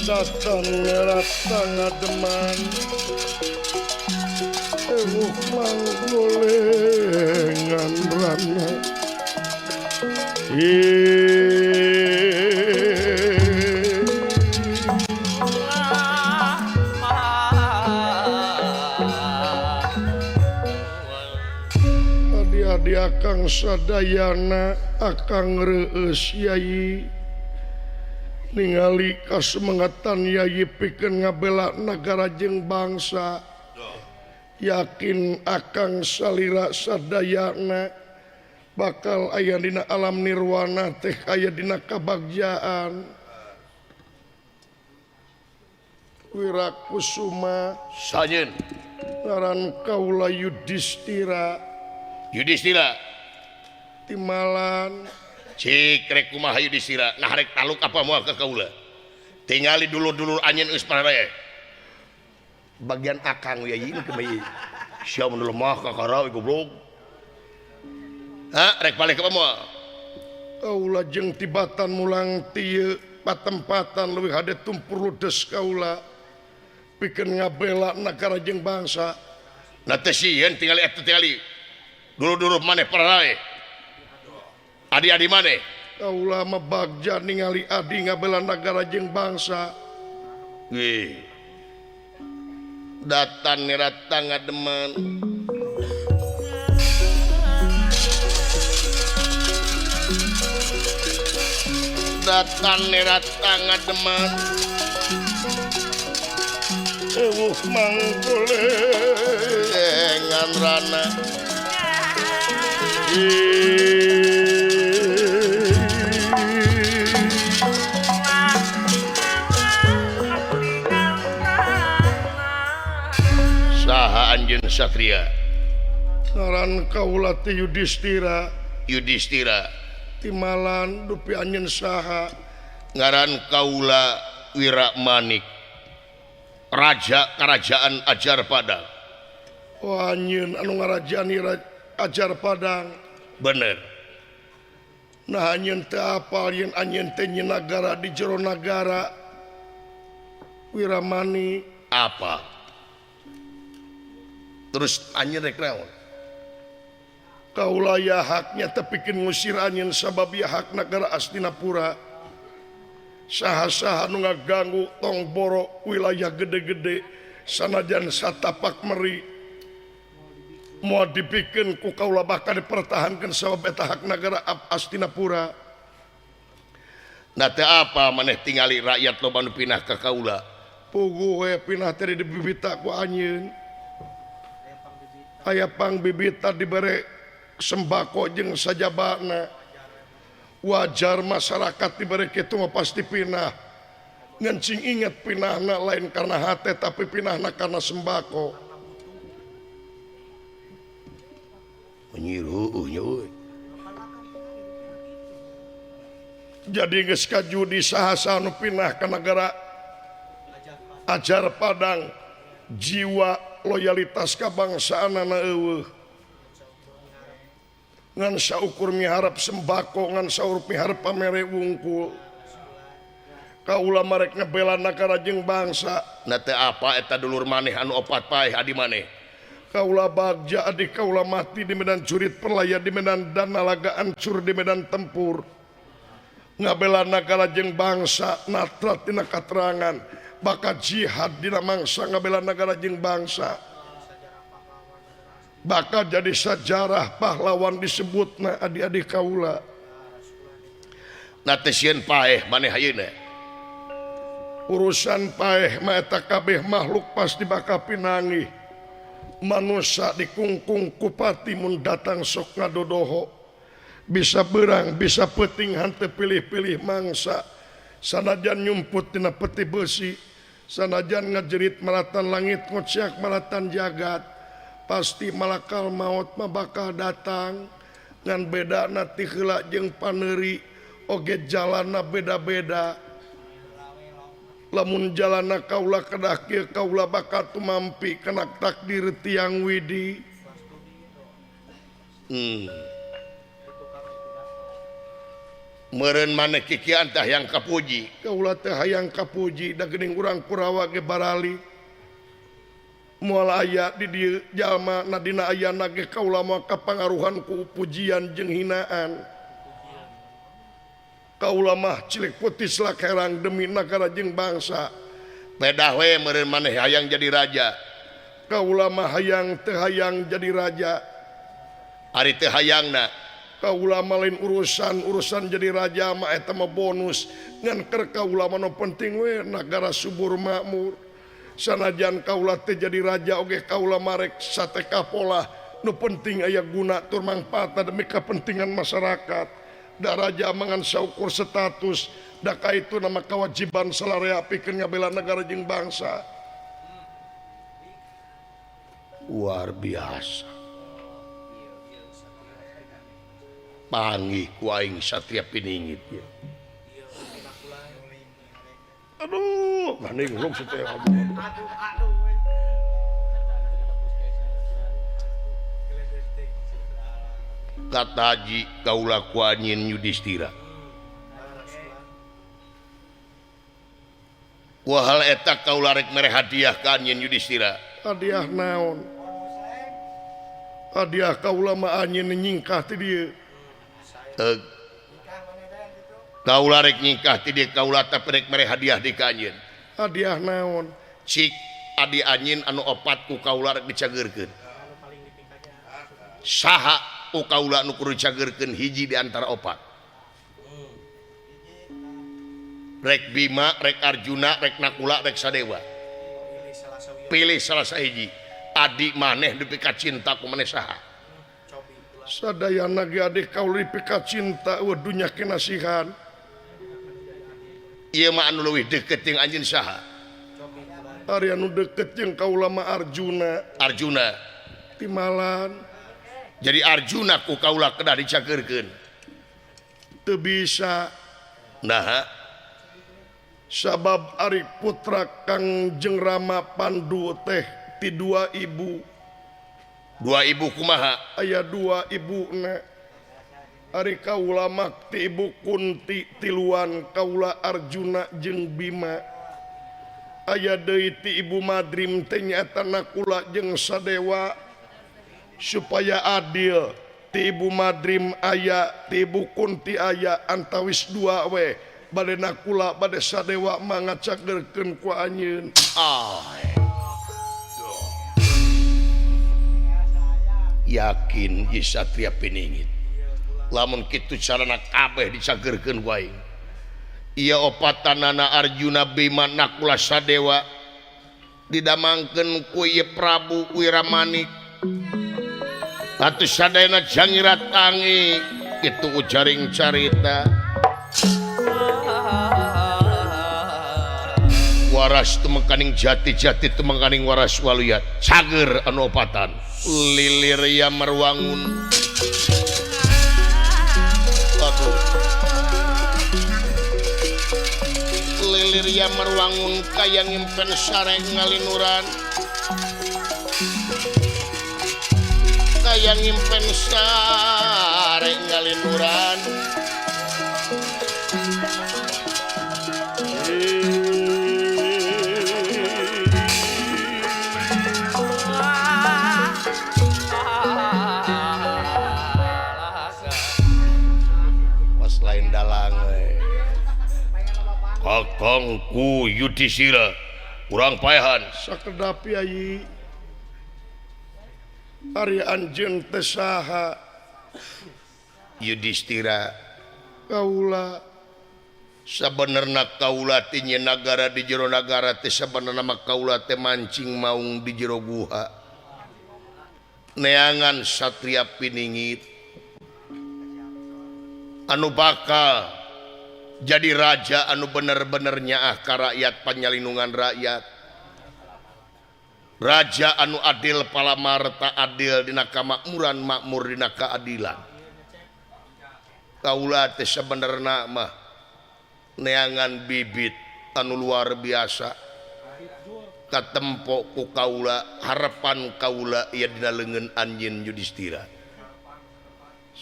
Datan nerata ngademan. Ewuh manggolengan rana. Adi-adi akang sadayana akang reueus Yayi ningali kasemangatan Yayi pikeun ngabela nagara jeung bangsa. Yakin akang salira sadayana bakal aya dina alam nirwana teh aya dina kabagjaan. Wirakusuma sanyeun ngaran kaula Yudhistira. Yudhistira timalan cik rek kumaha Yudhistira nah rek taluk apa moal ka kaula tingali dulur-dulur anjeun geus pararae bagian akang yayi nu kumaha sia mun lemah ka karawe goblok. Ha rek balik apa moal kaula jeung tibatan mulang ti patempatan leuwih hade tumpur ludes kaula pikeun ngabela nagara jeung bangsa. Nah teh sieun tingali eta tingali dulur-dulur maneh pararae adi-adi maneh kaula mah bagja ningali adi ngabela nagara jeung bangsa. Wih datan nerata ngademen datan nerata ngademen ewuh manggolengan rana. Saha anjeun satria Ngaran kaula teh Yudhistira. Yudhistira timalan dupi anjeun saha? Ngaran kaula Wiramanik, raja kerajaan Ajar Padang. Oh anjeun anu ngarajaan Ajar Padang. Bener. Nah anjeun teh apal yen anjeun teh nagara di jero nagara Wiramani. Apa? Terus anjeun rek naon? Kaula ya haknya tepikeun ngusir anjeun sabab ya hak nagara Astinapura. Saha-saha nu ngaganggu tong boro wilayah gede-gede sanajan satapak meri moal dipikeun ku kaula bakal dipertahankeun sabab eta hak nagara Astinapura. Nah teh apa maneh tingali rakyat loba nu pinah ka kaula? Puguh we pinah teh dibibita ku anjeun. Aya pangbibita dibere sembako jeung sajabana. Wajar masyarakat dibere kitu mah pasti pinah. Ngan cing inget pinahna lain karena hate tapi pinahna karena sembako. Menyiruh nya euy. Jadi geus kajudi saha-saha nu pinah ka nagara Ajar Padang jiwa loyalitas kabangsaanana eueuh. Ngan saukur miharap sembako, ngan saukur miharap pamere wungkul. Kaula marek ngebela nagara jeung bangsa. Na teh apa eta dulur maneh anu opat paeh adi maneh? Kaula bagja adi kaula mati di medan jurit perlaya di medan dana laga ancur di medan tempur. Ngabela nagara jeung bangsa natrat dina katerangan bakal jihad dina mangsa ngabela nagara jeung bangsa. Bakal jadi sejarah pahlawan disebutna adik-adik kaula. Na teh sieun paeh maneh ayeuna. Urusan paeh mah eta kabeh makhluk pasti bakal pinanggih. Manusa dikungkung kupati mun datang sok ngadodoho. Bisa berang, bisa peuting hanteu pilih-pilih mangsa. Sanajan nyumput dina peti besi, sanajan ngajerit maratan langit ngociak maratan jagat. Pasti malakal maut mah bakal datang. Ngan bedana ti heula jeung paneuri oge jalanna beda-beda. Lamun jalanna kaula kedah kieu kaula bakal tumampi kana takdir tiang widi. Meureun maneh kikian tah hayang kapuji. Kaula teh hayang kapuji da geuning urang Kurawa ge barali. Moal aya di dieu jalma na dina ayana ge kaula moal kapangaruhan ku pujian jeung hinaan. Kaula mah cilik putih lakerang demi nagara jeung bangsa. Pedah we meureun maneh hayang jadi raja. Kaula mah hayang teu hayang jadi raja. Ari teu hayangna kaula mah lain urusan jadi raja mah eta mah bonus. Ngan keur kaula mah nu penting we nagara subur makmur. Sanajan kaula teh jadi raja oge kaula marek sate kapolah nu penting aya guna tur mangfaatna demi kepentingan masyarakat. Da raja mangan saukur status da kaitu nama kewajiban salarea pikeun ngabela nagara jeung bangsa. Luar biasa. Panggih ku aing satria piningit ya. Aduh, maning rung satria. Aduh, aduh. Kataji kaula ku anjeun Yudhistira. Ku hal eta kaula rek mere hadiah ka anjeun Yudhistira. Hadiah naon? Hadiah kaula mah anjeun nyingkah ti dieu. Kaula rek nyingkah ti dieu kaula tapi rek mere hadiah di ka anjeun. Hadiah naon? Cik adi anjeun anu opat ku kaula rek dicageurkeun. Saha ku kaula nu kudu dicageurkeun hiji di antara opat? Rek Bima, rek Arjuna, rek Nakula, rek Sadewa. Pilih salah sahiji. Adi maneh dipika cinta ku maneh saha? Sadayana ge adik kaula dipika cinta eueuh dunya kinasihan. Ieu mah anu leuwih deukeut jeung anjeun saha? Ari anu deukeut jeung kaula mah Arjuna. Arjuna timalan. Jadi Arjuna ku kaula kedah dicageurkeun. Teu bisa. Naha? Sabab ari putra Kangjeng Rama Pandu teh ti dua ibu. Dua ibu kumaha? Aya dua ibuna. Ari kaula mah ti ibu Kunti tiluan kaula Arjuna jeung Bima. Aya deui ti ibu Madrim teh nyaeta Nakula jeung Sadewa. Supaya adil ti ibu Madrim aya, ti ibu Kunti aya, antawis dua we bade Nakula bade Sadewa mah ngacageurkeun ku anjeun. Ah. Yakin ieu Satria Piningit. Lamun kitu carana kabeh dicageurkeun ku aing. Ieu opatanana Arjuna Bima Nakula Sadewa didamangkeun ku ieu Prabu Wiramanik. Atuh sadayana jangira tangi kitu ujaring carita. Waras tumengkaning jati-jati tumengkaning waras waluyat cager anu opatan lilir ya marwangun. Aduh. Lilir ya marwangun kaya ngimpen sare ngalinuran. Kaya ngimpen sare ngalinuran. Was lain dalang we. Kakangku Yudhistira urang paehan. Sakedap yai. Ari anjeun teh saha? Yudhistira kaula. Sabenerna kaula teh nyeun nagara di jero nagara teh sabenerna mah kaula teh mancing maung di jero guha. Neangan Satria Piningit anu bakal jadi raja anu bener-bener nyaah ka rakyat panyalindungan rakyat. Raja anu adil palamarta adil dina kamakmuran makmur dina keadilan. Kaula teh sabenerna mah neangan bibit anu luar biasa. Katempo ku kaula harapan kaula ieu dina leungeun anjeun Yudhistira.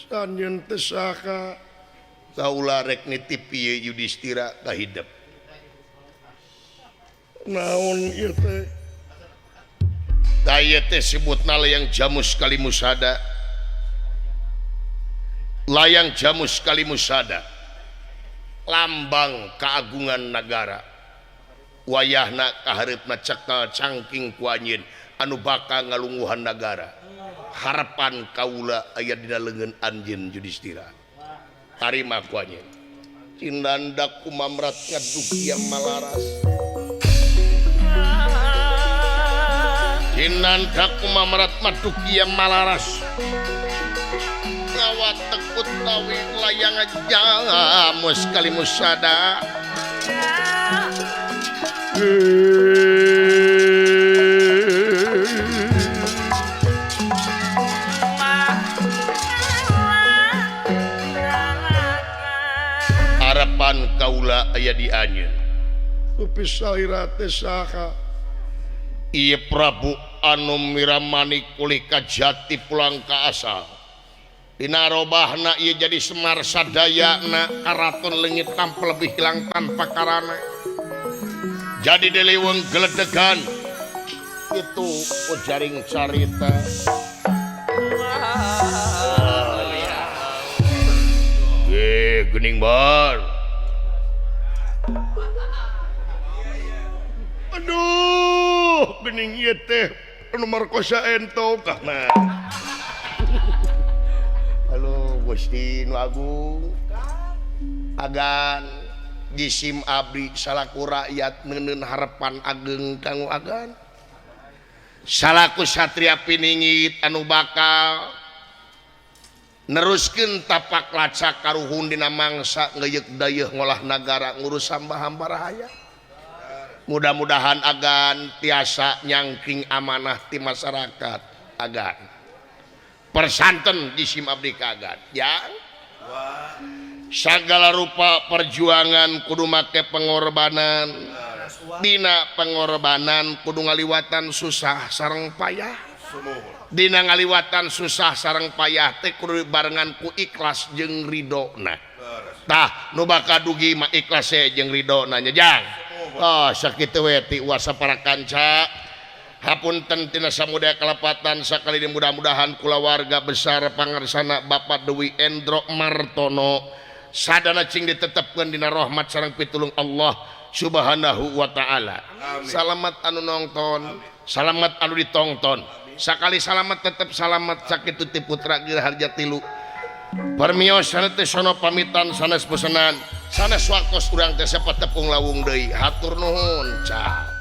Anjeun teh saha? Kaula rek nitip ieu Yudhistira ka hidep. Naon ieu teh? Tah ieu teh sebutna layang jamus kalimusada. Layang jamus kalimusada lambang keagungan nagara. Wayahna kahareupna cekal cangking ku anjeun anu bakal ngalungguhan nagara. Harapan kaula aya dina leungeun anjeun Yudhistira. Tarima ku anjeun. Cinanda kumamrat ngadugia malaras. Cinanda kumamrat madugia malaras. Ngawatek utawi layang jamus kalimusada. Harapan kaula aya di anjeun. Upi salira teh saha? Ieu Prabu anu Miramanik kulih ka jati pulang ka asal. Dina robahna ieu jadi Semar sadayana karaton leungit tanpa lebih hilang tanpa karana. Jadi deleweng geledegan. Itu ujaring carita. Gening bar. Aduh, gening ieu teh anu markosa entong kana. Halo Gusti Nu Agung. Agan jisim abdi salaku rakyat neuneun harapan ageng kanggo agan. Salaku Satria Piningit anu bakal neruskeun tapak lacak karuhun dina mangsa ngeuyeuk dayeuh ngolah nagara ngurus hamba-hamba rahaya. Mudah-mudahan agan tiasa nyangking amanah ti masyarakat agan. Persanten jisim abdi kagat ya. Sagala rupa perjuangan kudu make pengorbanan. Dina pengorbanan kudu ngaliwatan susah sareng payah. Dina ngaliwatan susah sareng payah teh kudu barengan ku ikhlas jeung ridona. Tah nu bakal dugi mah ikhlas jeung ridona nya jang. Oh sakitu we ti uasa para kanca. Hapunten tina samudaya kalepatan sakali ini mudah-mudahan kulawarga besar pangarsana Bapak Dewi Endro Martono sadana cing ditetepkeun dina rahmat sareng pitulung Allah Subhanahu wa taala. Salamat anu nonton, salamat anu ditongton. Sakali salamat tetep salamat sakitu ti putra Giri Harja tilu. Permios sanes teh sono pamitan sanes pesenan. Sanes waktos urang teh sepatepung lawung deui. Hatur nuhun. Ca.